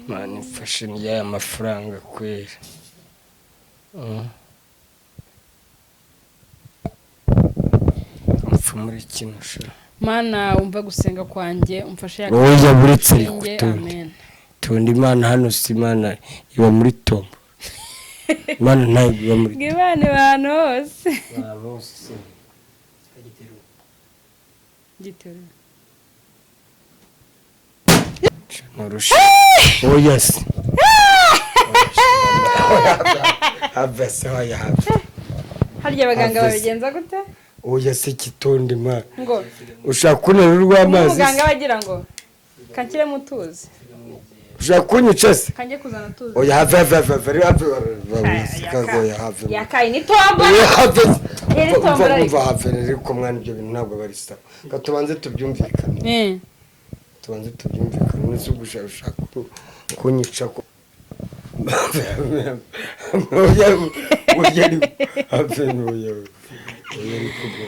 Mana imfashe ndya mafaranga kweri. Mpfa muri kino sha. Mana, wumva gusenga kwanjye, umfashe. Oya, buretse Inshinge, kutonde. Amen. Tonde, Imana hano si Imana iba muri tombo. Imana ntabwo iba muri Ngo Imana abantu hose. Bose. Giterura. Nurusha. Oya se. Have se, oya have. Harya abaganga Avese. babigenza gute? Oya se, kitonde Imana. Ngo Ushaka kuntera urw'amazi umuganga se? aba agira ngo kanshyiremo utuzi. Ushaka kunyica se? Kanjye kuzana utuzi. Oya, have, have, have, have, have, have, oya have. Yakaye ni tombola. Oya have. Iri tombola ariko. Umva, have ariko mwana, ibyo bintu ntabwo bari sawa. Ka tubanze tubyumvikane. Tubanze tubyumvikane. Nese ugushaka ushaka kunyica ko? Oya, oya, have, oya, oya, ariko.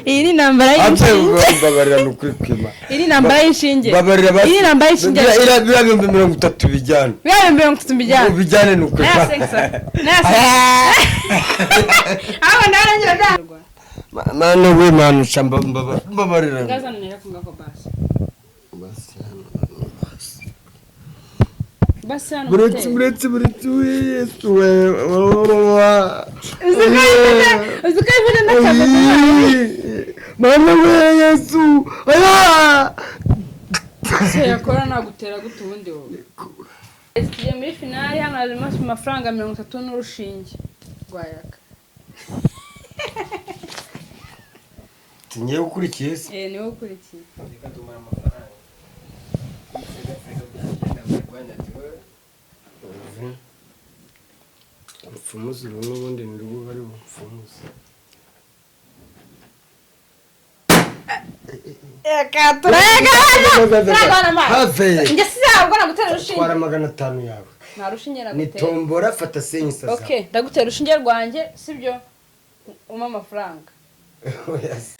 Iyi ni intambara Have, y'inshinge. mbabarira, ni ukuri kwima. Iyi ni intambara y'inshinge. Babarira basi. Iyi ni intambara y'inshinge. Biriya 30,000 bijyane. Biriya 30,000 bijyana. Bijyane, ni ukuri. Naya sengisa. Naya sengisa. Aho narangira bya. Mana we, mana uca mbabarira. Ngazanira ko ngako basi. Basi. Basi hano. Buretse muteye. Buretse, buretse we, Yesu we. Uzi ko ifite n'akagozi. Mana we, Yesu, oya. Se yakora nagutera gute ubundi wowe? Tugiye muri finali, hano harimo amafaranga 30 n'urushinge rwa Yaka. Ngiye ukurikiye se? Eh, niwe ukurikiye. Reka tumara amafaranga. Urupfumuzi uru n'ubundi ni rwo bari bupfumuze. Reka turagana amazi. Have. Njye sinabwo nagutera urushinge. Twara 500 yawe. Nta rushinge Ni nagutera. tombora, fata senyisa zawe. Okay, ndagutera urushinge rwanjye, sibyo? Umpa amafaranga. Oya se.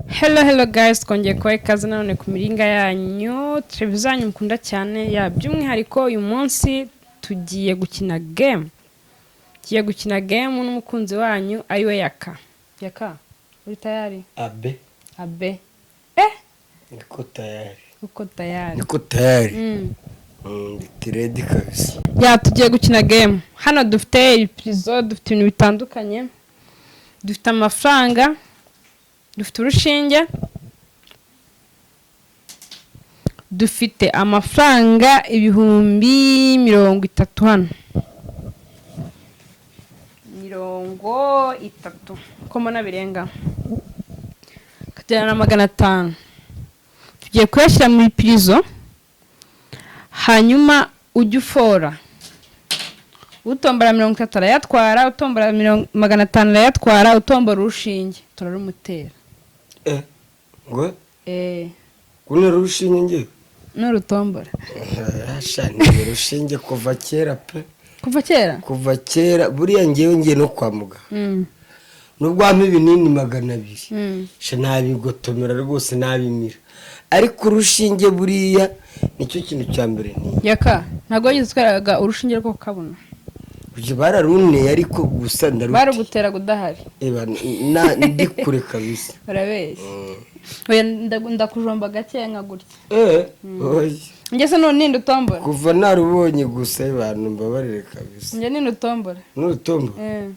Hello, hello guys, twongeye kubaha ikaze nanone ku miringa yanyu, televiziyo yanyu mukunda cyane ya by'umwihariko uyu munsi tugiye gukina game. Tugiye gukina game n'umukunzi wanyu ariwe Yaka. Yaka, uri tayari? Abe. Abe. Eh, Niko tayari. uko tayari. Niko tayari. Ndi ready kabisa. Ya, tugiye gukina game. Hano dufite ibipirizo, dufite ibintu bitandukanye. Dufite amafaranga, dufite urushinge, dufite amafaranga 30,000 hano. 30. Ko mbona birenga. Kagera na 500. Tugiye kuyashyira mu ipirizo, hanyuma ujye ufora. Utombora 30 arayatwara, utombora 500 arayatwara, utombora urushinge turarumutera. Eh, ngo Eh, kuntera urushinge ngewe? N'urutombora. Asha, ni urushinge kuva kera pe. Kuva kera? Kuva kera, buriya ngewe ngiye no kwa muganga. Nubwo wampa ibinini 200. Sha, nabigotomera rwose, nabimira. Ariko urushinge buriya nicyo kintu cya mbere ni. Yaka, ntabwo wigeze utwaraga urushinge rwo kukabona? Ujye bararuneye ariko gusa ndaruti. Baruguteraga udahari. Eba, ndi kure kabisa. Barabeshya. Oya, ndakujomba gakeya nka gutya. Eh, oya. Njye se none ninde utombora? Kuva narubonye gusa, abantu mbabarire kabisa. Njye ninde utombora? N'urutombo Eh.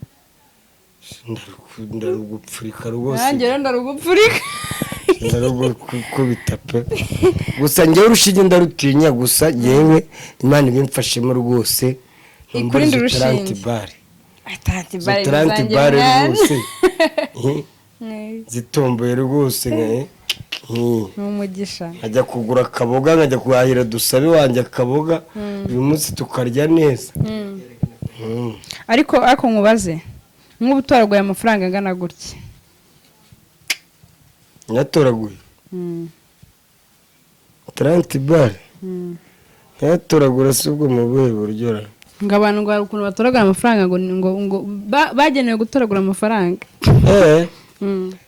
Ndarugupfurika rwose. Nanjye rero ndarugupfurika. Ndarugukubita pe. Gusa njyewe urushinge ndarutinya, gusa njyewe Imana ibimfashemo rwose. Ikurinde urushinge. Tarantibare. Atanti Izo bare. tarantibare rwose. Eh, Ni zitomboye rwose nka umugisha. Nkajya kugura akaboga, nkajya guhahira dusabe wanjye akaboga, uyu munsi tukarya neza. Ariko nkubaze, nk'ubu utoraguye amafaranga angana gutya. Nyatoraguye 30 balles? Nyatoragura si ubwo mu buhe buryo ra? Ngo abantu ngo hari ukuntu batoragura amafaranga, ngo bagenewe gutoragura amafaranga. Eh,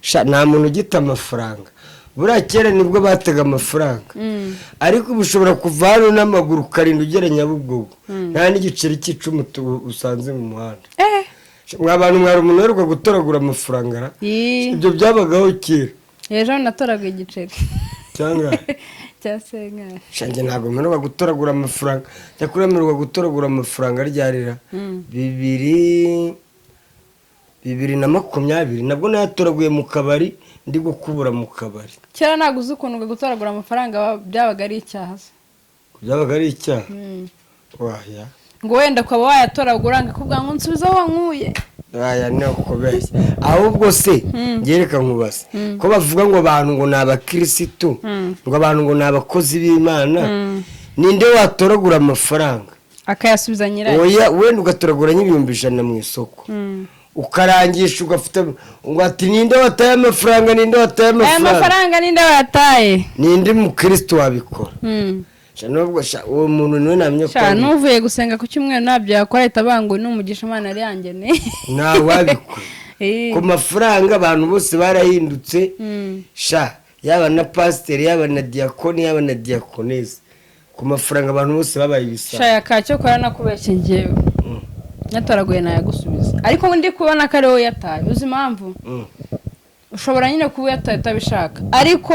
sha, nta muntu ugita amafaranga. Buriya kera nibwo batega amafaranga, ariko ubu ushobora kuva hano n'amaguru ukarinda ugera Nyabugogo, nta n'igiceri cy'icumi usanze mu muhanda. Mwa bantu, mwari umuntu uheruka gutoragura amafaranga ra? Yii. Ibyo byabagaho kera. Ejo natoraguye igiceri Cyangwa cya senkari. Shanjye ntabwo mperuka gutoragura amafaranga. Cyakora mperuka gutoragura amafaranga ryarira 2020, nabwo nayatoraguye mu kabari, ndi gukubura mu kabari. Kera ntabwo uzi ukuntu ngo gutoragura amafaranga byabaga ari icyaha se. Byabaga ari icyaha? Waya. Ngo wenda ukaba wayatoragura, ngo akubwira ngo nsubize aho wankuye. Aya ni ukubeshya. Ahubwo se ngereka nkubaze, ko bavuga ngo abantu ngo ni abakirisitu, ngo abantu ngo ni abakozi b'Imana, ninde watoragura amafaranga akayasubiza nyirayo? Oya, wenda ugatoragura nk'ibihumbi 100 mu isoko, ukarangisha, ugafite ngo ati: "Ninde wataye amafaranga? Ninde wataye Aya amafaranga?" mafaranga ninde wayataye? Ninde mukristo wabikora? Sha, nubwo sha, uwo muntu niwe namenya ko Sha, n'uvuye gusenga ku cyumweru ntabyo yakora, ahita avuga ngo ni umugisha Imana yari yangeneye. Nta wabikora. Ku mafaranga abantu bose barahindutse. Sha, yaba na pasiteri, yaba na diyakoni, yaba na diyakonesi, ku mafaranga abantu bose babaye ibisambo. Sha, yakacyo kora, nakubeshye, njyewe nyatoraguye nayagusubiza, ariko ndi kubona ko ari wowe uyataye. Uzi impamvu? Ushobora nyine kuba uyataye utabishaka, ariko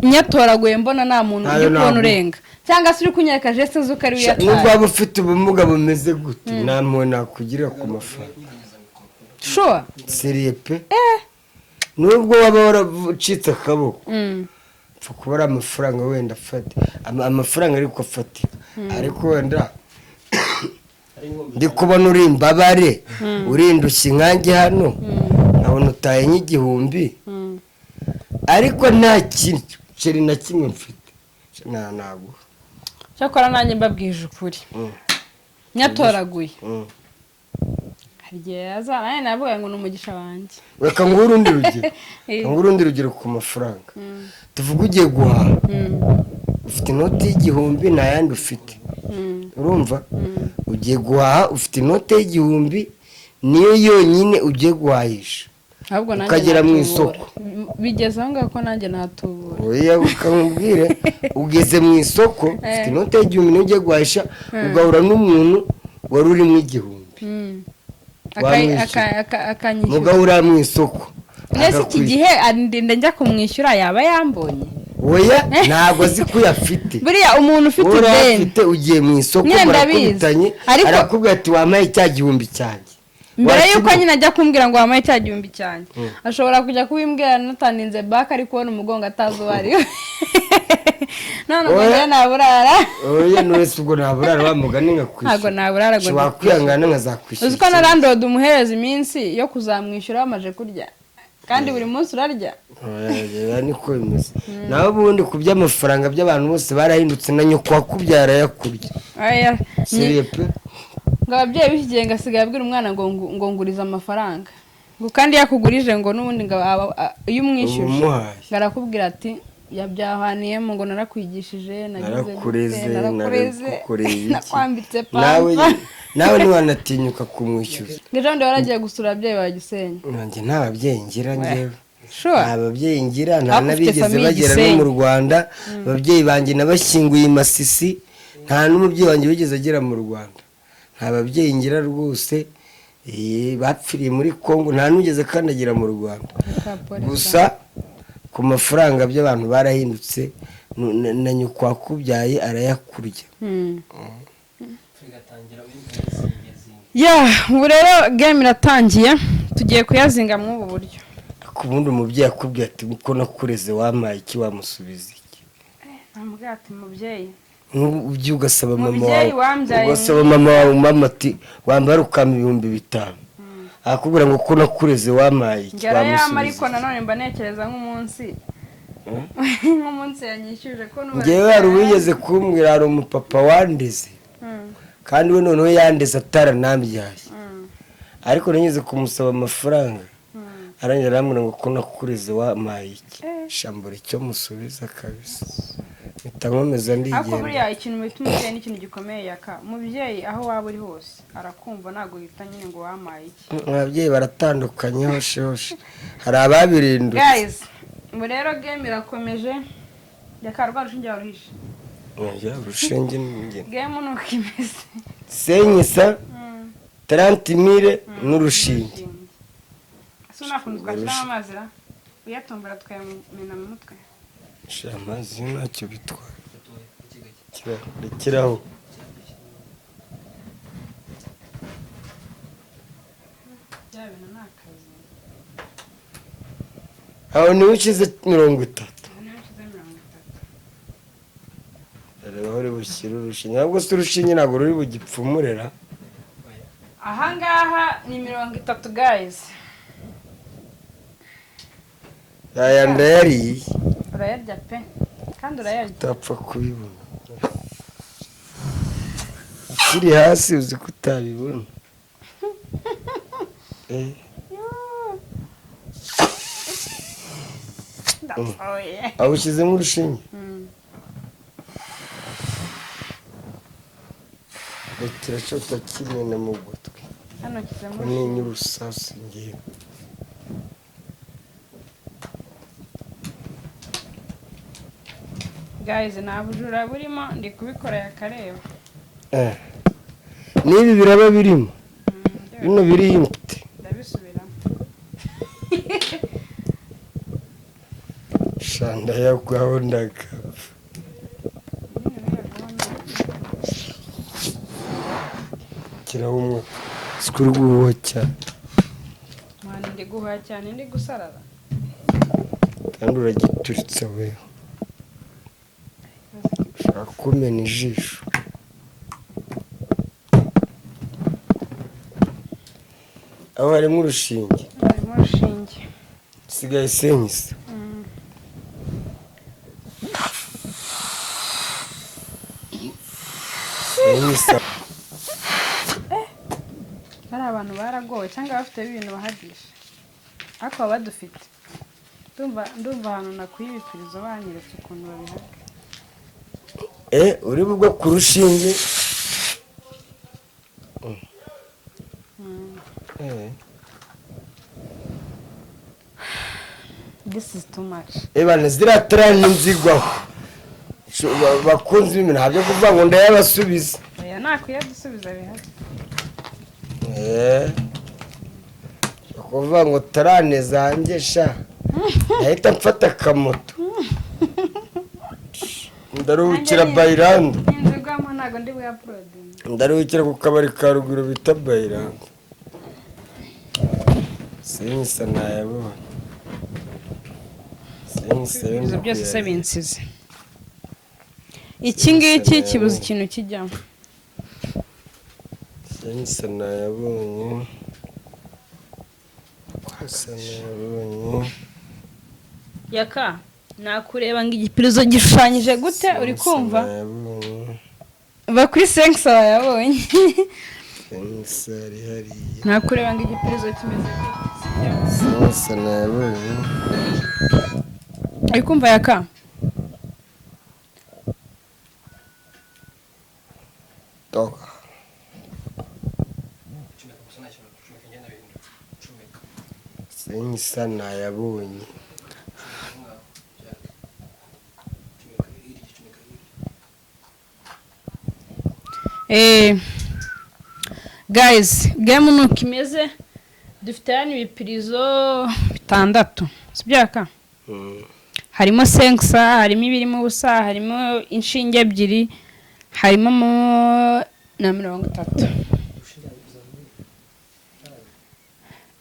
nyatoraguye mbona nta muntu Ntayo uri kubona naguha. urenga, cyangwa se uri kunyereka geste z'uko ari we Sha, nubwo uyataye. waba ufite ubumuga bumeze gute, nta mpuhwe nakugirira ku mafaranga. Sure? Sérieux pe. Nubwo waba waracitse akaboko, pfa kuba ari amafaranga wenda afate amafaranga ariko afatika, ariko wenda ndi kubona uri imbabare, uri indushyi nkanjye hano, nkabona utaye nk'igihumbi, ariko nta giceri na kimwe mfite, nta naguha. Cyakora nanjye mbabwije ukuri, nyatoraguye, hari igihe yaza nanjye navuga ngo ni umugisha wanjye. Reka nguhe urundi rugero. Reka nguhe urundi rugero ku mafaranga. Tuvuge ugiye guhaha, ufite inoti y'igihumbi, nta yandi ufite. Urumva, ugiye guhaha ufite inote y'igihumbi, niyo yonyine ugiye guhahisha. Ahubwo nanjye Ukagera mu natubura. isoko. Bigeze aho ngaho ko nanjye natubura. Oya, ukamubwire, ugeze mu isoko ufite inote y'igihumbi, niyo ugiye guhahisha, ugahura n'umuntu wari urimo igihumbi. Wamwishyura. Akanyishyura. Mugahurira mu isoko, Mbese iki akakwishyura. gihe andinda njya kumwishyura yaba yambonye? Oya, ntabwo azi ko uyafite. Buriya umuntu ufite Wowe ideni urayafite, ugiye mu isoko, Nyine ndabizi. murakubitanye, arakubwira ati: "Wampaye cya gihumbi cyanjye?" Mbere y'uko Wakimuha. nyine ajya kumbwira ngo wampaye cya gihumbi cyanjye, ashobora kujya kubimbwira nataninze baka, ari kubona umugongo atazi uwo ari we. None ubwo Oya. njyewe naburara? Oya, none ubwo naburara wa mugani nkakwishyura? Ntabwo naburara ngo Ushobora kwihangana nkazakwishyura. Uzi ko na landlord umuhereza iminsi yo kuzamwishyura bamaze kurya, kandi buri munsi urarya. Oya, niko bimeze. Naho ubundi ku by'amafaranga by'abantu bose barahindutse, na nyoko wakubyara yakurya. Oya, Sérieux pe. Ngo ababyeyi b'iki gihe ngo asigaye abwira umwana ngo ngurize amafaranga, ngo kandi yakugurije, ngo n'ubundi ngo iyo umwishyuje Umuhaye. ngo arakubwira ati yabyahaniyemo, ngo narakwigishije, nagize gute, Narakureze, narakureze, naragukoreye iki. nakwambitse Nawe pampa. Nawe ntiwanatinyuka kumwishyuza. Ngo ejo bundi waragiye gusura ababyeyi bawe Gisenyi? Nanjye nta babyeyi ngira njyewe. Sure? Nta babyeyi ngira, nta Ariko ufite n'abigeze famille bagera no Gisenyi. mu Rwanda. Ababyeyi banjye nabashyinguye i Masisi, nta n'umubyeyi wanjye wigeze agera mu Rwanda. Nta babyeyi ngira rwose. Bapfiriye muri Congo, nta n'ugeze akandagira mu Rwanda. Gusa ku mafaranga by'abantu barahindutse, na nyoko wakubyaye arayakurya. Ya, ubu rero game iratangiye, tugiye kuyazinga muri ubu buryo. Ku bundi umubyeyi akubwiye ati: "Uko nakureze wampaye iki?" Wamusubiza iki? Namubwira ati: "Mubyeyi." Nk'ubu ugiye ugasaba mama Mubyeyi wawe, wambyaye. ugasaba mama wawe, mama ati: "Wambara ukampa 5000," akakubwira ngo: "Ko nakureze wampaye iki?" Ngera yama. Wamusubiza Ariko iki? nanone mba ntekereza nk'umunsi yanyishyuje ko nuba. Ngewe hari uwigeze kumbwira, hari umupapa wandeze, kandi we noneho yandeze ataranambyaye, ariko nigeze kumusaba amafaranga. Arangira arambwira ngo ko nakureze wampaye iki? Shambura icyo musubiza kabisa, mpita nkomeza Ariko ndigenda. buriya ikintu bita umubyeyi ni ikintu gikomeye, Yaka. Umubyeyi aho waba uri hose arakumva, ntabwo yita nyine ngo wampaye iki. Ababyeyi baratandukanye, hoshe hoshe hari ababirindutse. Guys, ubu rero game irakomeje. Yaka, rwa rushinge waruhishe? Oya, urushinge ni njye. Game ni uko imeze. 500, 30 000 n'urushinge. Ese nta kuntu twashyiramo amazi ra, uyatombora tukayamena mu mutwe? Sha, amazi yo ntacyo bitwara. Rekeraho. Bya bintu ni akazi. Aho niwe ushyize 30? Ubu niyo nshyize 30. Reba aho uri bushyire urushinge. Ntabwo se urushinge ntabwo ruri bugipfumurera? Ahangaha ni 30, guys. Aya ndayariye. Urayarya pe, kandi urayarya. Utapfa kubibona ukiri hasi, uzi ko utabibona. Ndapfuye. Aho ushyizemo urushinge? Mm. Rekera cyo utakimena mu gutwi. Hano nshyizemo. Ko ntinya urusasu ngewe. Guys, nta bujura burimo, ndi kubikora yakareba. N'ibi biraba birimo, bino biri impute. Ndabisubiramo. Shanda yagwaho ndagapfa. Nyine biyagwaho. Kiraho umwuka sikuri guhuha cyane. Mwana, ndi guhuha cyane, ndi gusarara. Kandi uragituritse wewe, ushaka kumena ijisho. Aho harimo urushinge? Harimo urushinge. Sigaye 500. 500. Bari abantu baragowe cyangwa bafite ibintu bahagisha, ariko baba badufite. Ndumva ahantu nakuye ibipirizo banyeretse ukuntu babihaga. Uri bugwe ku rushinge. This is too much. Ebana ziriya tarani nzigwaho. Bakunzi b'ibintu, ntabyo kuvuga ngo ndayabasubiza. Oya, nakwiye dusubiza bihari. Kuvuga ngo tarane zanjye sha, ndahita mfata akamoto ndaruhukira Bayirando. Inzigwamo ntabwo ndi buyaporodinge. Ndaruhukira ku kabari ka ruguru bita Bayirando. 500 nayabonye, 500 yo. Ibyo byose se Ndikuyareba. Binsize iki ngiki kibuze ikintu kijyamo. 500 nayabonye, 500 nayabonye. Yaka, nakureba ngo igipirizo gishushanyije gute, uri kumva? Nayabonye. Va kuri 500 wayabonye. 500 ari hariya. Nakureba ngo igipirizo kimeze gute, sibyo? 500 nayabonye. Uri kumva, Yaka? Toka. Cumeka gusa, nta kintu cumeka, ngenda bihindura cumeka. 500 nayabonye. Aho ngaho byaka, cumeka hirya, cumeka hirya. Guys, game nuko imeze. Dufite hano ibipirizo bitandatu, sibyo, Yaka? Mm. Harimo 500, harimo ibirimo ubusa, harimo inshinge ebyiri, harimo na 30.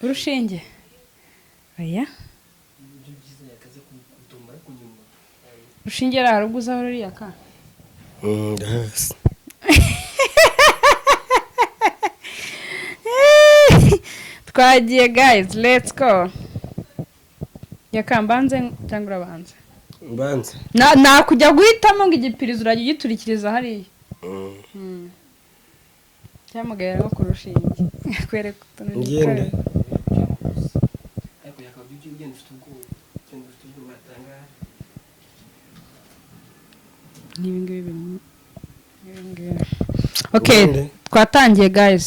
Urushinge, oya. Ibyo byiza yakaze kudumbara ku nyuma. Urushinge rero uguzaho ruriya ka. Ndahazi. Twagiye, guys, let's go. Yaka, mbanze cyangwa urabanza? Mbanza. Nakujya guhitamo ngo igipirizo urajya ugiturikiriza hariya. Cyamugayira nko ku rushinge kwereka utuntu. Ngende. Ariko yaka. Nk'ibi ngibi birimo, nk'ibi ngibi. Okay. Ubundi? Twatangiye, guys.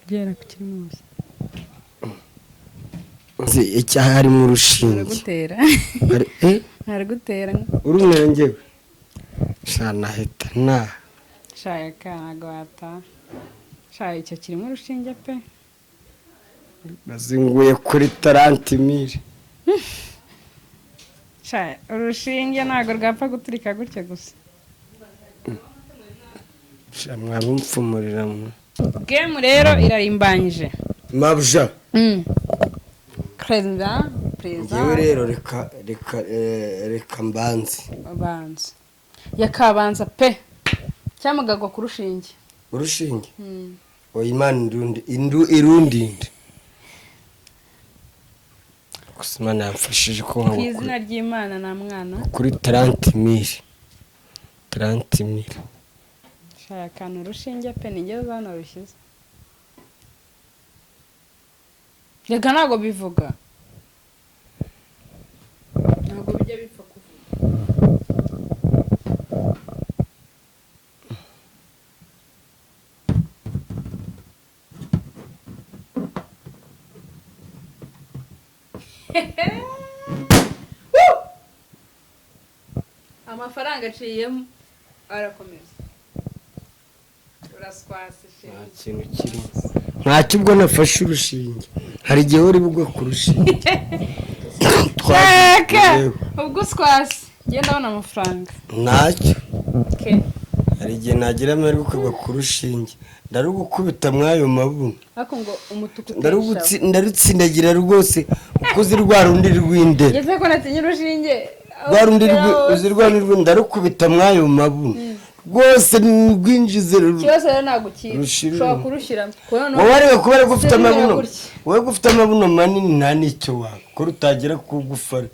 Gera ku kirimo ubusa. Nzi icyaha, harimo urushinge. Aragutera. Aragutera. Urumwe njyewe sha nahita na Shaka, ntabwo wataha. Shaka, icyo kirimo urushinge pe. Bazinguye kuri 30 000. Sha, urushinge ntabwo rwapfa guturika gutya gusa. Sha, mwabumfumurira mwe. Game rero irarimbanyije. Mabuja. Perezida, perezida. Ngewe rero reka mbanze. Abanza yakabanza pe, cyamugagwa ku rushinge. Urushinge? Oya, Imana irundi irundinde. Gusa Imana yamfashije ko Ku nkaba izina ry'Imana nta mwana. Kuri 30 000, 30 000. Shaka akantu urushinge pe, nigeze hano rushyize. Reka, ntabwo bivuga, ntabwo bijya bipfa kuvuga. Amafaranga aciyemo arakomeza, uraswase. Nta kintu kirimo, ntacyo. Ubwo nafashe urushinge, hari igihe uri bugwe ku rushinge. Shaka. Yewe. Ubwo uswase, ngenda ndabona amafaranga. Ntacyo. Okay. Hari igihe nagira amahirwe ukagwa ku rushinge, ndarugukubita mw'ayo mabuno. Ariko ngo umutuku. Ndarutsindagira rwose, uko uzi rwa rundi rw'indera. Ngeze ko natinye urushinge. Rwa rundi uzi rwa rundi ndarukubita mw'ayo mabuno rwose, rwinjize. Ikibazo rero ntabwo ukizi. Rushirira. Ushobora kurushyiramo. Wowe ariko kubera ko ufite Sinzira amabuno, gutya. wowe ko ufite amabuno manini, nta n'icyo wakora utagera ku gufara.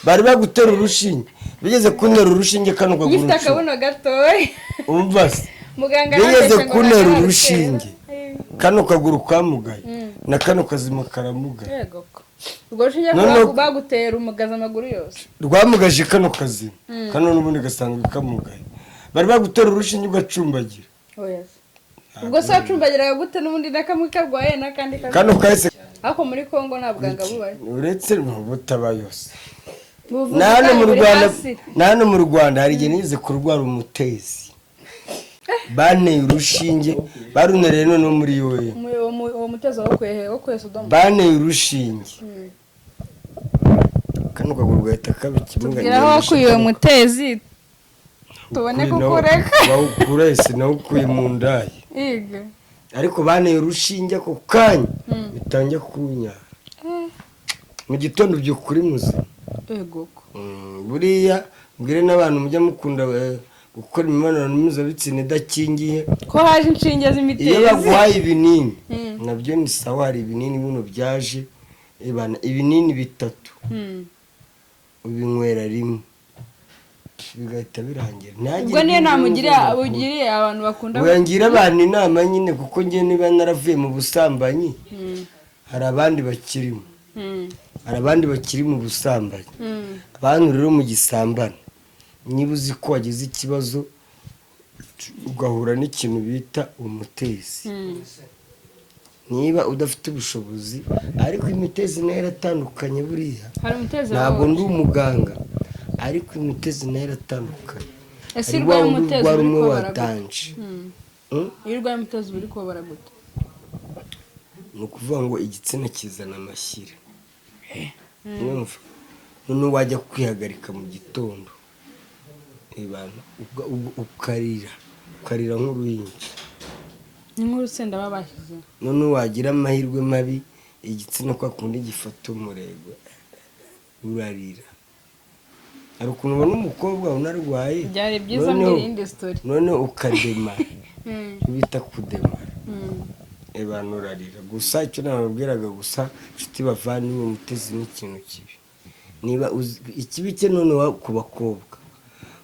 Bari bagutera urushinge, bigeze kuntera urushinge kano Iyo kaguru. ufite akabuno gatoya. Umva se. Muganga Bigeze arambeshya ngo kuntera ntabwo urushinge, kano kaguru kamugaye na kano kazima karamugaye. Yego ko urwo rushinge bagutera umugaza amaguru yose. Rwamugaje kano kazima, kano n'ubundi gasanzwe kamugaye. Bari bagutera urushinge ugacumbagira. Oya se. Ubwo se wacumbagiraga gute n'ubundi n'akamwe karwaye n'akandi karwaye? Kano kahise. Ariko muri Kongo nta buganga bubayo. Uretse butaba yose. Ubuvuzi Na hano bwayo mu buri Rwanda, hasi. na hano mu Rwanda hari igihe nigeze kurwara umutezi, banteye urushinge, barunereye noneho muri yoye. Uwo mutezo wo kuhe Sodomu. Banteye urushinge, kano kaguru gahita kaba ikimuga. Tubwira aho wakuye uwo mutezi tubone kukureka. Bawukura ese? Nawukuye mu ndaya. Iga. Ariko banteye urushinge ako kanya bitangiye kunyara, mu gitondo ubyuka uri muzima. Yego ko. Buriya mbwire n'abantu mujya mukunda gukora imibonano mpuzabitsina idakingiye. Ko haje inshinge z'imitezi. Iyo baguhaye ibinini nabyo ni sawa. Hari ibinini buno byaje ebana, ibinini bitatu ubinywera rimwe bigahita birangira. Ntihagire Ubwo niyo ibindi nama bintu ugiriye uzongera kunywa. ugiriye abantu bakunda. Oya, ngira abantu inama nyine, kuko njye niba naravuye mu busambanyi, hari abandi bakirimo, hari abandi bakiri mu busambanyi. Abantu rero mu gisambana, niba uzi ko wagize ikibazo ugahura n'ikintu bita umutezi, niba udafite ubushobozi, ariko imitezi nayo iratandukanye buriya. Hari umutezi. Ntabwo ndi umuganga, ariko imitezi nayo iratandukanye. Ese Hari iyo urwaye wa wundi umutezi urwara uri umwe kubabara gute? watanje. Iyo urwaye umutezi uba uri kubabara gute? Ni ukuvuga ngo igitsina kizana amashyira, urumva? Noneho wajya kwihagarika mu gitondo, ibana ukarira, ukarira nk'uruhinja. Ni nk'urusenda baba bashyize. Noneho wagira amahirwe mabi, igitsina kwa kundi gifata umurego, urarira. Hari ukuntu ubona umukobwa unarwaye. Byari byiza mbwira iyindi story. Noneho ukademara, icyo bita kudemara, abantu urarira gusa. Icyo nababwiraga gusa, inshuti bavandimwe, umutezi ni ikintu kibi. Niba uzi ikibi cye, noneho ku bakobwa,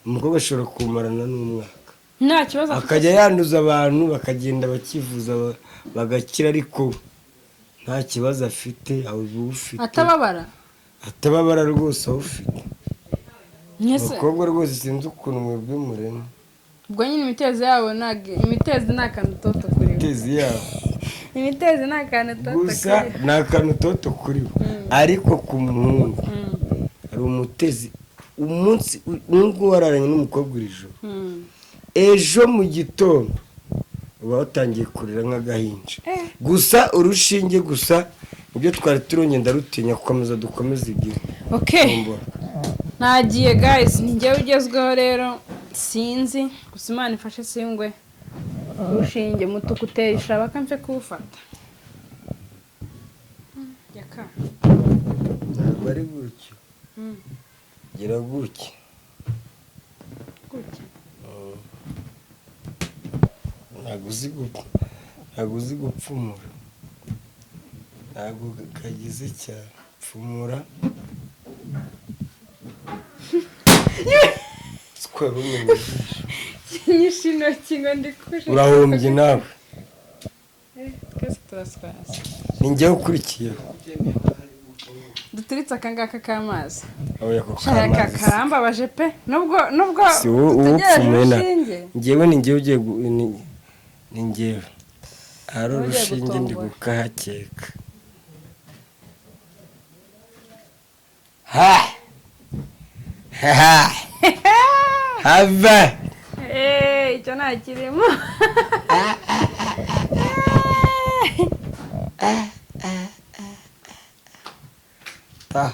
umukobwa ashobora kumarana n'umwaka Nta kibazo afite. akajya yanduza abantu, bakagenda bakivuza bagakira, ariko nta kibazo afite, aho ufite. Atababara. Atababara rwose aho ufite. Mwese Abakobwa rwose sinzi ukuntu mwebwe murema. Ubwo nyine imitezi yabo ntabwo, imitezi ni akantu toto kuri bo. Imitezi yabo. Imitezi ni akantu toto Gusa kuri bo. Ni akantu toto kuri bo, ariko ku muhungu hari umutezi umunsi nubwo wararanye n'umukobwa iri joro, ejo mu gitondo uba watangiye kurira nk'agahinja. Gusa urushinge gusa ibyo twari turongeye ndarutinya. Gukomeza dukomeze igihe. Okay, nagiye guys, ni njyewe ugezweho rero. Sinzi gusa, Imana ifashe singwe. Urushinge mutuku utera ishaba mfe kuwufata. Yaka. Ntabwo ari gutyo, gira gutya. Gutya. Ntabwo uzi gupfumura, ntabwo kagize cyane. Pfumura square umenya ijisho. Nyishe intoki ngo ndikushe. Urahombye nawe. Twese turaswaza. Ni njyewe ukurikiyeho. Duturitse akangaka k'amazi. Oya, ako Shaka. kamazi. Karambabaje pe, nubwo Si wowe dutegereje uwupfumuye na urushinge. Njyewe, ni njyewe ugiye ni njyewe ahari Ugiye urushinge ndi gutombora. gukahakeka. Ha ha have. Eh, icyo nta kirimo. Ta.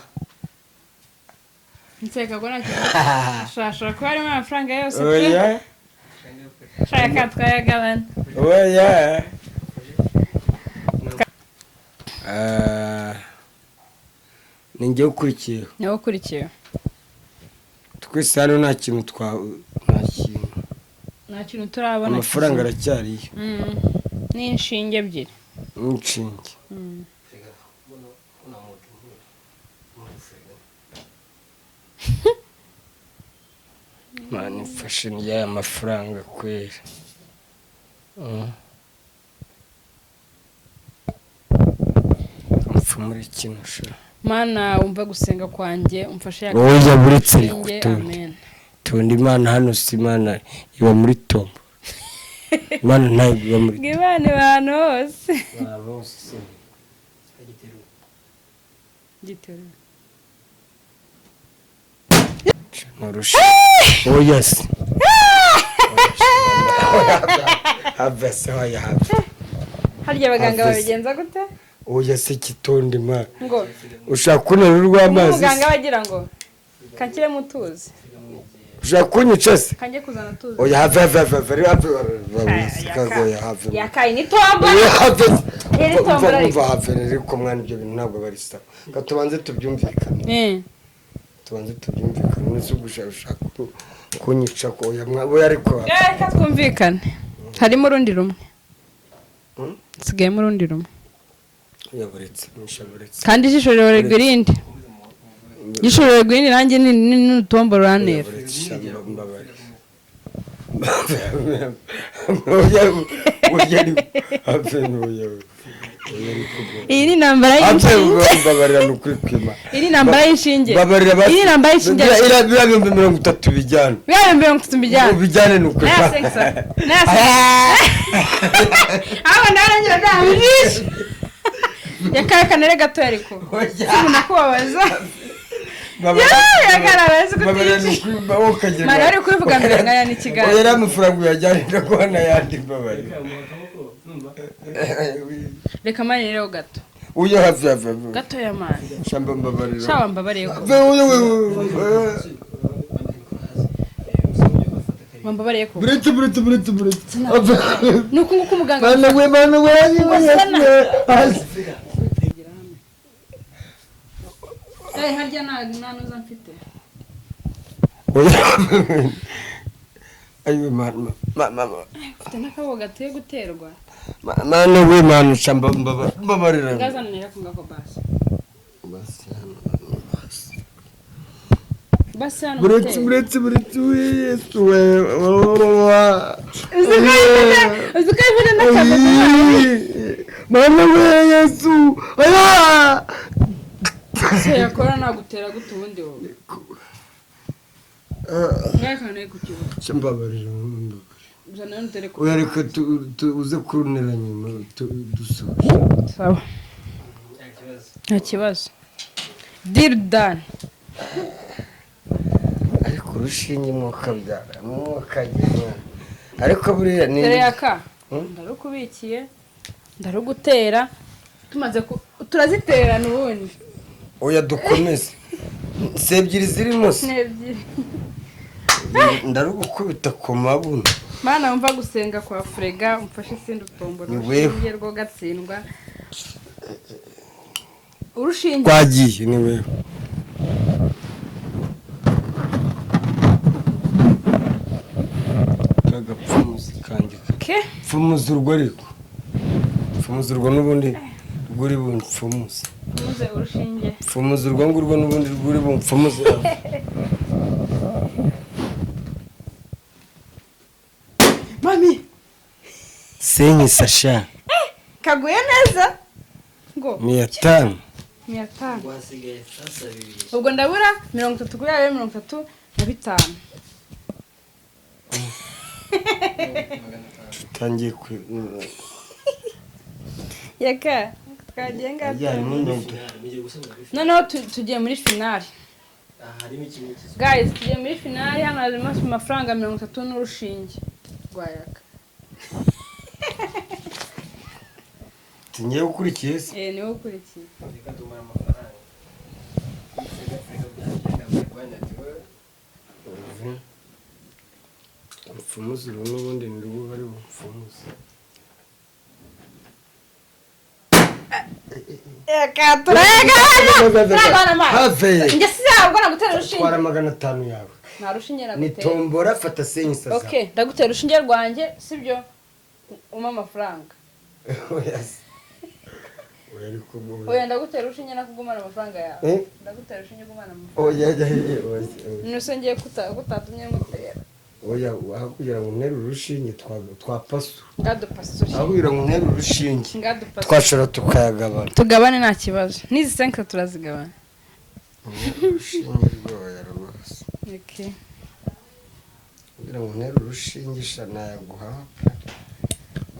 Nseka ko nta kintu. Ashobora kuba harimo amafaranga yose pe. Oya. Shaka twayagabana. Oya. Ah, ni njyewe ukurikiyeho. Niwe ukurikiye. Twese hano nta kintu twa nta kintu. Nta kintu turabona. Amafaranga aracyariyo. N'inshinge ebyiri. N'inshinge. Fega buno mutu fega. Mana imfashe ry'aya mafaranga kwera. Mupfumure kino sha. Mana, wumva gusenga kwanjye, umfashe ya Oya, buretse nshinge. kutonda. Amen. Tunda. Imana hano si Imana iba muri tombo, Imana ntabwo iba muri Ngo Imana abantu hose. Bose. Agiteruye. Giterura. Nurusha oya se, have se, oya have. Harya abaganga Avese. babigenza gute? Oya se, kitonda Imana. Ngo Ushaka kuntera urw'amazi umuganga se? Bagira ngo kanshyiremo utuzi. Ushaka kunyica se? Kanjye kuzana utuzi. Oya, have, have, have, have, have, have, oya, have. Yakaye ni tombola. Oya, have. Iri tombola ariko. Umva, have ariko mwana, ibyo bintu ntabwo bari sawa. Ka tubanze tubyumvikane. Tubanze tubyumvikane. Nese ubwo ushaka kunyica ko? Oya oya ariko. Reka twumvikane, harimo urundi rumwe. Hmm? Nsigayemo urundi rumwe. Oya, buretse misha, buretse. Kandi ijisho rirorerwa irindi, ijisho rirorerwa irindi, nanjye n'urutombo rurantera. Buretse sha, mbabarira. Oya, oya, ariko have, oya, oya ariko. Iyi ni intambara Have. y'inshinge. Mbabarira, ni ukuri kwima. Iyi ni intambara y'inshinge. Mbabarira basi. Iyi ni intambara y'inshinge. Biriya 30,000 bijyane. Biriya 30,000 bijyana. Bijyane, ni ukuri. Naya sengisa, naya sengisa, aho narangira nta yakaye kanere gato ariko sinakubabaza. Yagaragaza ko Mbabarira, ni utici. ukuri, wowe ukagira Mara ari kubivuga mbere nkaya n'ikiganza. Oya, ariya mafaranga uyajyane, ndaguha n'ayandi, mbabarira. Akaboko numva. Reka mani rero gato. Uya, have, have, have. Gato ya mani. Shamba, mbabarira. Shawa, mbabariye ko. Have, uya, uya, uya. Wambabariye ko. Buretse, buretse, buretse, buretse. Ni uku nguku umuganga. Mana we, mana we, Wasana. we. Eh, harya nta nuza mfite. Oya. Ayiwe, mana, mana. Mfite n'akaboko gatuye guterwa. Mana we, mana, shamba, mbabarira. Ngazanira ko ngako basi. Basi hano, basi. Basi hano. Buretse. Muteye. Buretse, buretse we, Yesu we. Uzi ko ifite n'akaboko. Mana we, Yesu, oya. Se yakora nagutera. Utera gute ubundi wowe? Ngaho akantu ku kibuga. Cyo mbabarira, mbabarira. Uzana utere ku Oya, reka uze kurunera nyuma dusoje. Sawa. Nta kibazo. Nta kibazo, deal done. Ariko urushinge mwokabyara mwokagira, ariko buriya ni Dore yaka. Hmm? Ndarukubikiye, ndarugutera tumaze turaziterana ubundi. Oya, dukomeze, si ebyiri zirimo se? Ni ebyiri. Ndarugukubita ku mabuno. Mana, wumva gusenga kwa Furega, umfashe sindi utombora. Ni wewe. Urushinge rwo gatsindwa, urushinge. Twagiye, ni wewe. Kagapfumuzi kanjye. Ke. Pfumuza urwo, ariko pfumuza urwo n'ubundi rwuri bumfumuze. Muze urushinge. Pfumuza urwo ngurwo n'ubundi rwuri bumfumuze. Mami. Senyi sasha. Kaguye neza ngo. 500. 500. Wasigaye sasa bibiri. Ubwo ndabura 30 kuri ayo 35. 500. Tutangiye ku Yaka, twagiye ngaho. Ajyanye n'indodo. Finale, mugiye gusoza kuri finale. Noneho tugiye muri finale. Aha harimo ikintu cy'isuku. Guys, tugiye muri finale. Hano harimo amafaranga 30 n'urushinge rwa Yaka. Tugiye gukurikiye se? Eh, niwe ukurikiye. Reka tumara amafaranga. Frega, frega, byagenda kurwanya ati wowe. Mupfumuze uru n'ubundi ni rwo bari bupfumuze. Yaka, turayagabana, turagabana. Have. Njye sinabwo nagutera urushinge. Twara 500 yawe. Nta rushinge Ni nagutera. tombora, fata senyi sasa. Okay, ndagutera urushinge rwanjye, sibyo? Umpa amafaranga. Oya se. Oya, ariko Oya, ndagutera urushinge nakugumana amafaranga yawe. Eh? Ndagutera urushinge ugumana amafaranga. Oya, oya, oya, oya. Nuse ngiye kutatumye ngutera. Oya, aho kugira ngo ntere urushinge twapasura. Ngadupasure. Aho kugira ngo ntere urushinge Ngadupasure. twashobora tukayagabana. Tugabane, nta kibazo, n'izi senke turazigabana. Urushinge rwoya rwose. Okay. Kugira ngo ntere urushinge sha, nayaguha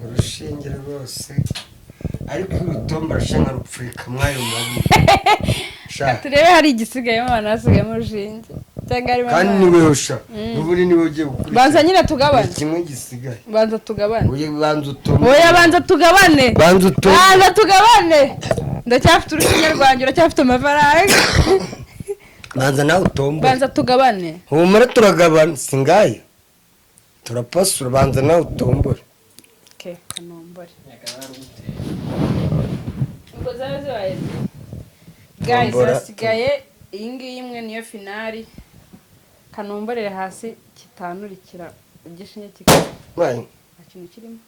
urushinge rwose, ariko urutomba rusha nkarupfurika mwayo mabi sha. Turebe hari igisigayemo, abantu hasigayemo urushinge cyangwa harimo Kandi amazi. niwe usha n'ubundi niwe ugiye gukurikira. Banza nyine tugabane. Ni kimwe gisigaye. Banza tugabane. Oya, banza utombe. Oya, banza tugabane. Banza utombe. Banza tugabane, ndacyafite urushinge rwanjye, uracyafite amafaranga. Banza nawe utombe. Banza tugabane. Humura, turagabana, singaye turapasura, banza nawe utombore. Okay, kanombore. Yaka naruguteye. Ubwo zaba zibaye ebyiri. Guys, Tombora. hasigaye iyi ngiyi imwe, niyo finale. Kanomborere hasi kitanurikira igishinge kikaba Wayi, nta kintu kirimo.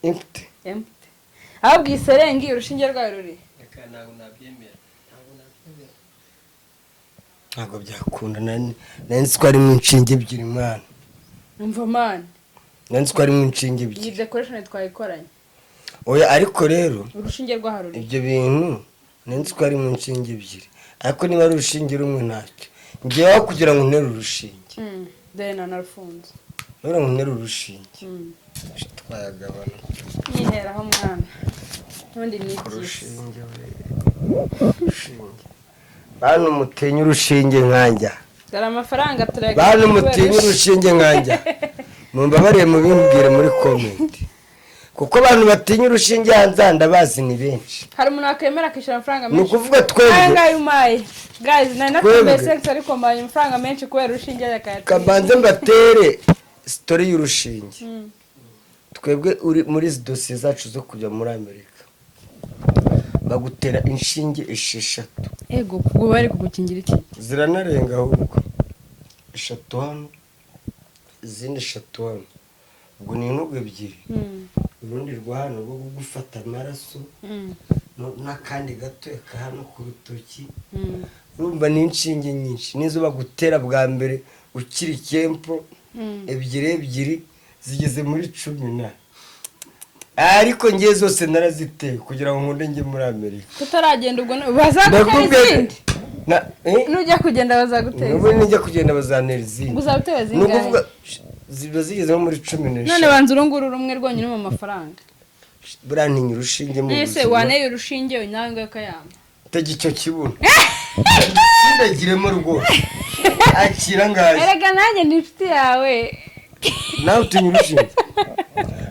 Empty. Empty. Ahubwo iyi serengi urushinge rwayo ruri. Yaka, ntabwo nabyemera. Ntabwo nabyemera. Ntabwo byakunda, nari nzi ko harimo inshinge ebyiri, mwana. Umva man. Nari nzi ko harimo inshinge Iyi ebyiri. decoration twayikoranye. Oya, ariko rero Urushinge rwaho ruri. Ibyo bintu nari nzi ko harimo inshinge ebyiri, ariko niba ari urushinge rumwe ntacyo. Ngewe aho kugira ngo ntere urushinge, Dore nanarufunze. none ngo ntere urushinge, twayagabana. Nyiheraho mwana, ubundi ni Ku iby'isi. Rushinge we, urushinge, bantu mutinya urushinge nkanjya. Dore amafaranga turayagabana Bantu kubera mutinya urushinge nkanjya, mumbabarire mubimbwire muri comment, kuko abantu batinya urushinge hanze aha ndabazi ni benshi. Hari umuntu wakwemera akishyura amafaranga Ni menshi ukuvuga aya twebwe ngaya umaye? Guys, nari natomboye Twebwe. sex, ariko mbaye amafaranga menshi kubera urushinge akayatira. Kabanze mbatere story y'urushinge. Twebwe uri muri izi dosiye zacu zo kujya muri Amerika, bagutera inshinge 6. Ego, ubwo bari kugukingira iki? Ziranarenga ahubwo, eshatu hano, izindi eshatu hano, ubwo ni intugu ebyiri, urundi rwa hano rwo gufata amaraso, n'akandi gato ka hano ku rutoki. Urumva ni inshinge nyinshi, n'izo bagutera bwa mbere ukiri kempo, ebyiri ebyiri, zigeze muri 10 na, ariko ngewe zose naraziteye kugira ngo nkunde njye muri Amerika. Tutaragenda ubwo bazagutera Ndakubwiye. izindi. Eh? Nujya kugenda bazaguteza. N'ubu nijya kugenda bazantera izindi. Uzaba Ni zingahe? ukuvuga ziba zigeze nko muri cumi None n'eshanu. banza urunguru rumwe rwonyine mu mafaranga. Buriya ntinya urushinge mu Ese buzima. waneye urushinge nawe ngo kayamba? Tega icyo kibuno kindagiremo rwose, akira ngayo. Erega nanjye ni inshuti yawe. Nawe utinya urushinge,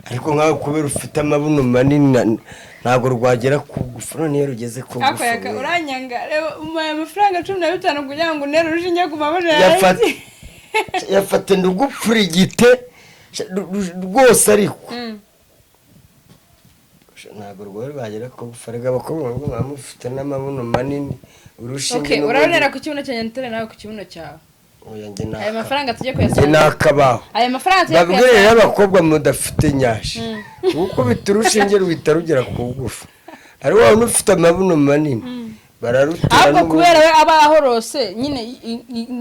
ariko nkawe kubera ufite amabuno manini ntabwo rwagera ku gufu. None iyo rugeze ku Ako gufu yaka we. Uranyanga. Reba, umpaye amafaranga 15 kugira ngo untere urushinge ku mabuno Yafata yawe. Yafata ndugupfurigite rwose, ariko ntabwo rwari rwagera ku gufu. Erega abakobwa nabwo muba mufite n'amabuno manini, urushinge Okay, n'ubundi- urabonera ku kibuno cyanjye, ntere nawe ku kibuno cyawe. Oya, njye Aya mafaranga tujye njye kuyasanga. nakabaho. Aya mafaranga tujye Babwire rero kuyasanga. abakobwa mudafite nyashi, ukubita urushinge ruhita rugera ku gufa, ari wa wundi ufite amabuno manini bararutera. Ahubwo N'ubundi- kubera we aba ahorose nyine,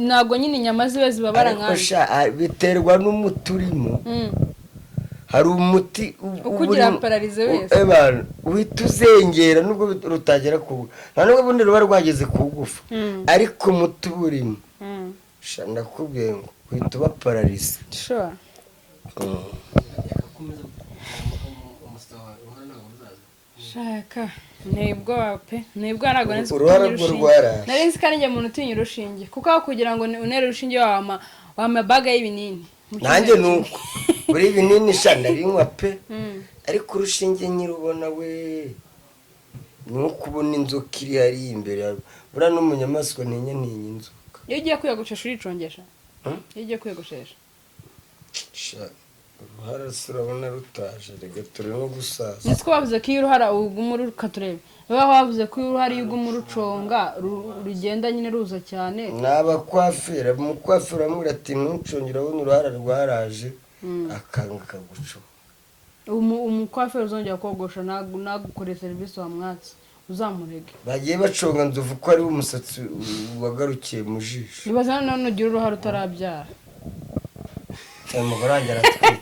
ntabwo nyine inyama ziwe zibabara Ariko nkanjye. sha, biterwa n'umuti urimo. Hari umuti Ukugira uba paralyze wese. Ebana, uhita uzengera nubwo rutagera ku, nta nubwo ubundi ruba rwageze ku gufa, ariko umuti uba urimo, sha, ndakubwiye ngo uhita uba paralyze. Sure. Yakakomeza umusatsi wawe, uruhara ntabwo ruzaza. Shaka ntibwoba pe, ntibwoba, ntabwo nzi Uruhara gutinya rwo urushinge. rwaraje. Nari nzi ko ari njye muntu utinya urushinge, kuko aho kugira ngo untere urushinge wampa baga y'ibinini Mu Nanjye cyumweru. ni uko, buri binini sha ndabinywa pe, ariko urushinge nyirubona we ni nko kubona inzoka iri hariya imbere yawe. Buriya no mu nyamaswa ntinya inzoka. Iyo ugiye kwiyogoshesha uricongesha? Hmm? Iyo ugiye kwiyogoshesha? Sha, uruhara se urabona rutaje? Reka turi no gusaza. Nzi ko bavuze ko iyo uruhara uguma uruka, turebe, baba bavuze ko iyo uruhara iyo uguma uruconga rugenda nyine ruza cyane. Ni abakwafira, umukwafira aramubwira ati: "Ntucongere, urabona uruhara rwaraje," akanga akagucunga. Umukwaferi uzongera kogosha nagukore serivisi wamwatse, uzamurege. Bagiye baconga Nzovu ko ariwe umusatsi wagarukiye mu jisho. Ibaze noneho nugira uruhara utarabyara. Umugore wanjye aratwite.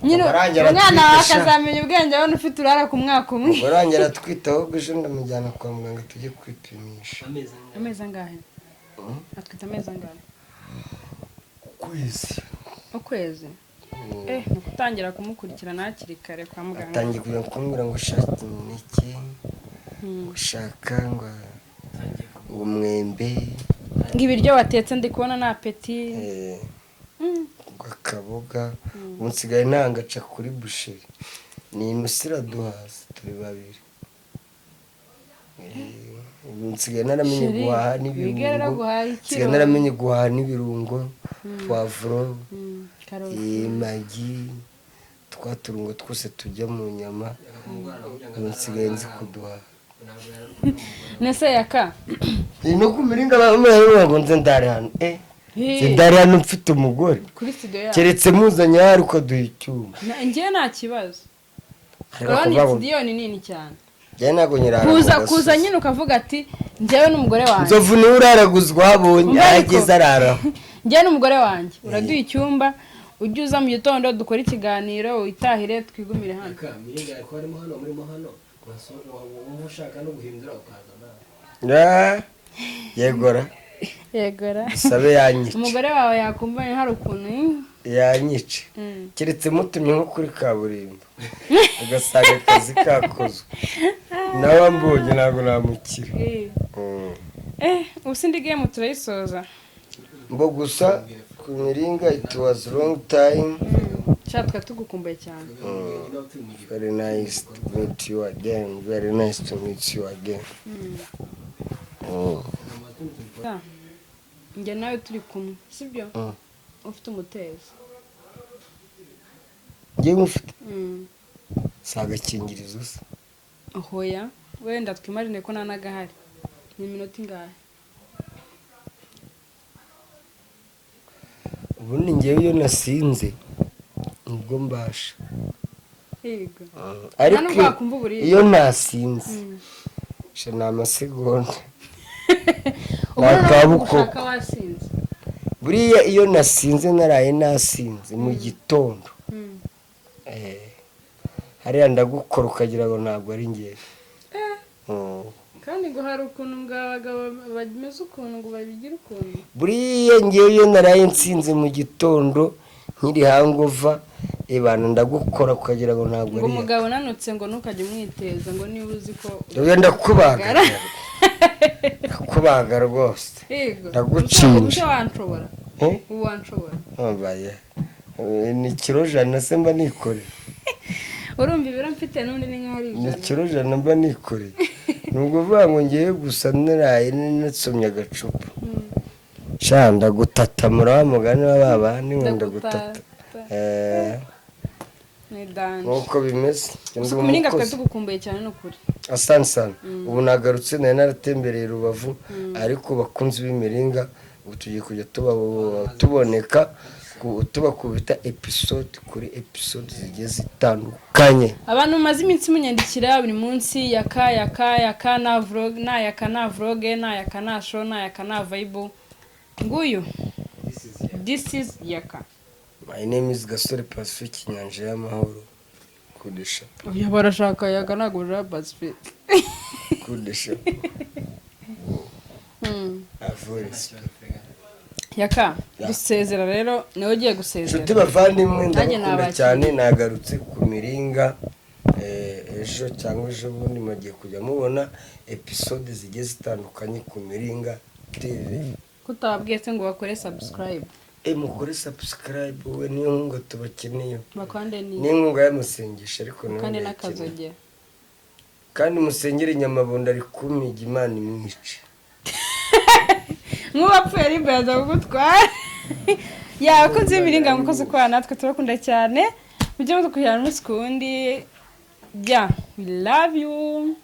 Nyine Umugore wanjye umwana wawe aratwite sha. akazamenya ubwenge abona ufite uruhara ku mwaka umwe. Umugore wanjye aratwite, ahubwo ejo ndamujyana kwa muganga tujye kwipimisha. Amezi angahe? Amezi angahe atwite? Amezi angahe? Ukwezi. Ukwezi. Ni ukutangira kumukurikirana hakiri kare kwa muganga. Atangiye kujya kumbwira ngo ushaka imineke, ngo ushaka ngo umwembe. Ngo ibiryo watetse ndi kubona nta appétit. Ngo akaboga. Ubu nsigaye ntangaca kuri boucherie, ni inusu iraduhaza turi babiri. Ubu nsigaye naramenye Chéri, guhaha wige rero n'ibirungo. guhaha ikiro. Nsigaye naramenye guhaha n'ibirungo, poivron, Karoti. Maggi, twa turungo twose tujya mu nyama, ubu nsigaye nzi kuduhaha. Nese yaka. Ni no ku miringa bamwe ngo nze ndare hano, nze ndare hano mfite umugore? Kuri studio yawe. Keretse muzanye ahari ukaduha icyuma. Njyewe nta kibazo. Ariko Urabona kuvuga iyi ngo studio ni nini cyane. Njyewe ntabwo nyirara mu Kuza gasozi. Kuza nyine ukavuga ati njyewe n'umugore wanjye. Nzovu niwe uraraguzwa habonye. Umva ariko. Ahageze araraho. Njyewe n'umugore wanjye, uraduha icyumba, ujye uza mu gitondo dukore ikiganiro, witahire, twigumire hano. Aka miringa ko harimo hano, murimo hano, wumva ushaka no guhindura ukaza nawe. Yegora. Yegora. Dusabe yanyica. Umugore wawe yakumva hari ukuntu Yanyica. Keretse mutumye nko kuri kaburimbo ugasanga akazi kakozwe, nawe ambonye ntabwo namukira. Ubu sindi game turayisoza. Mbo gusa ku miringa, it was long time. Sha, twari tugukumbuye cyane. Very nice to meet you again, very nice to meet you again. Sha, njye nawe turi kumwe, sibyo? Ufite umutezo. Njyewe mufite? Si agakingirizo se? Hoya, wenda twimarine ko nta n'agahari. Ni iminota ingahe? Ubundi njyewe iyo nasinze nibwo mbasha. Yego. Ariko Nta nubwo wakumva uburibwe. iyo nasinze, sha, ni amasegonda. Ubu noneho Nakabuko. gushaka wasinze. Buriya iyo nasinze, naraye nasinze mu gitondo, hariya ndagukora ukagira ngo ntabwo ari njyewe. Kandi ngo hari ukuntu ngo abagabo bameze ukuntu, ngo babigira ukuntu. Buriya ngewe iyo naraye nsinze mu gitondo nkiri hangover, ebana, ndagukora ukagira ngo ntabwo Ngo ari. umugabo unanutse ngo ntukajye umwiteza, ngo niba uzi ko Oya, ndakubaga, ndakubaga rwose. Yego. Ndagucinja. Ubu se wanshobora? Eh? Ubu wanshobora? Mbaye ni kiro 100 se mba nikoreye? Urumva ibiro mfite n'undi ni nk'aho ari Ni 100. kiro 100 mba nikoreye. Ni ukuvuga ngo ngewe gusa naraye nasomye agacupa, sha, ndagutatamura wa mugani wa ba bandi ngo ndagutata. Ni danger. Nk'uko bimeze. Ndi Gusa ku Miringa twari umukozi. tugukumbuye cyane, ni ukuri. Asante sana. Ubu nagarutse, nari naratembereye Rubavu, ariko bakunzi b'Imiringa, ubu tugiye kujya tuboneka tubakubita episode kuri episode zigiye zitandukanye. Abantu mumaze iminsi munyandikira buri munsi: "Yaka, Yaka, Yaka, na vlog, na Yaka, na vlog, na Yaka, na show, na Yaka, na vibe." Nguyu, this is Yaka. My name is Gasore Pacifique Inyanja y'Amahoro kudesha. Oya, barashaka Yaka, ntabwo bashaka Pacifique. Kudesha avure. Yaka, gusezera rero niwe ugiye gusezera. Inshuti bavandimwe, Nanjye ndabakunda nabakiriye. cyane. Nagarutse ku Miringa. Ejo cyangwa ejo bundi mugiye kujya mubona episode zigiye zitandukanye ku Miringa TV. Kutababwiye se ngo bakore subscribe? Mukore subscribe we, niyo nkunga tubakeneye. Bakande ni Ni inkunga y'amasengesho, ariko nayo kandi ndayikeneye. N'akazogera. Kandi musengere Nyamabondo, ari kumiga, Imana imwice. Nk'uwapfuye ari yaza kugutwara. Ya, abakunzi b'Imiringa, mukoze kubana natwe, turakunda cyane. Mujye mudukurikirana umunsi ku wundi. Ya, we love you.